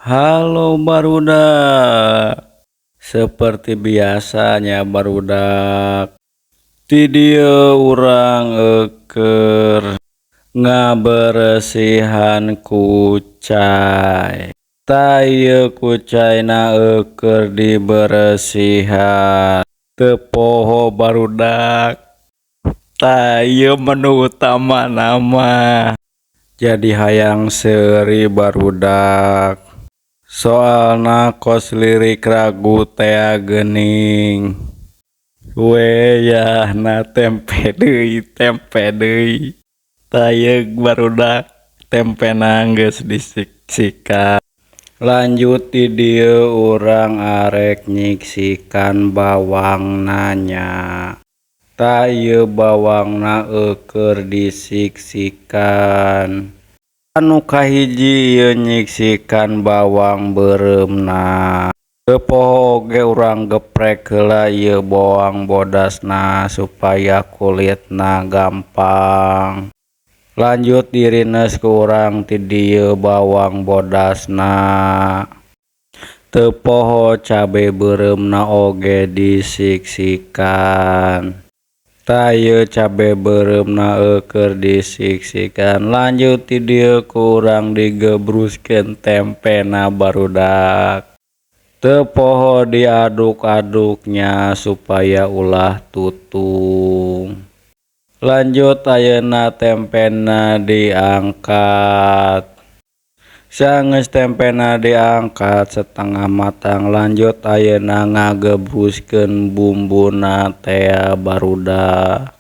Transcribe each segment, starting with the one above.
Halo, barudak. Seperti biasanya, barudak, di dieu urang keur ngaberesihan kucai. Tah, ieu kucaina keur diberesihan. Teu poho, barudak. Tah, ieu menu utamana mah. Jadi hayang seuri, barudak, soalna kos lirik lagu tea geuning. Wayahna tempe deui, tempe deui. Tah, ieu, barudak, tempena geus disiksikan. Lanjut di dieu urang arek nyiksikan bawangna nya. Tah, ieu bawangna keur disiksikan. Anu kahiji ieu nyiksikan bawang beureumna. Teu poho oge urang geprek heula ieu bawang bodasna supaya kulitna gampang. Lanjut dirines ku urang ti dieu bawang bodasna. Teu poho cabe beureumna oge disiksikan. Tah, ieu cabe beureumna keur disiksikan. Lanjut ti dieu ku urang digebruskeun tempena, barudak. Teu poho diaduk-aduk nya supaya ulah tutung. Lanjut ayeuna tempena diangkat. Sanggeus tempena diangkat setengah matang, lanjut ayeuna ngagebruskeun bumbuna tea, barudak.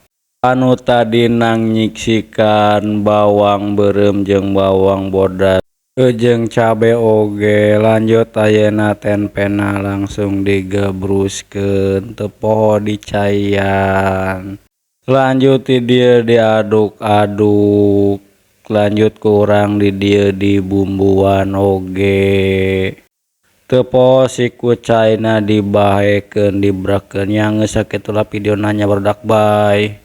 Anu tadina nyiksikan bawang beureum jeung bawang bodas jeung cabe oge, lanjut ayeuna tempena langsung digebruskeun, teu poho dicaian. Lanjut ti dieu diaduk-aduk. Lanjut ku urang di dieu dibumbuan oge. Teu poho si kucaina dibahekeun, dibrekeun. Nya, geus sakitulah videona nya, barudak. Bye.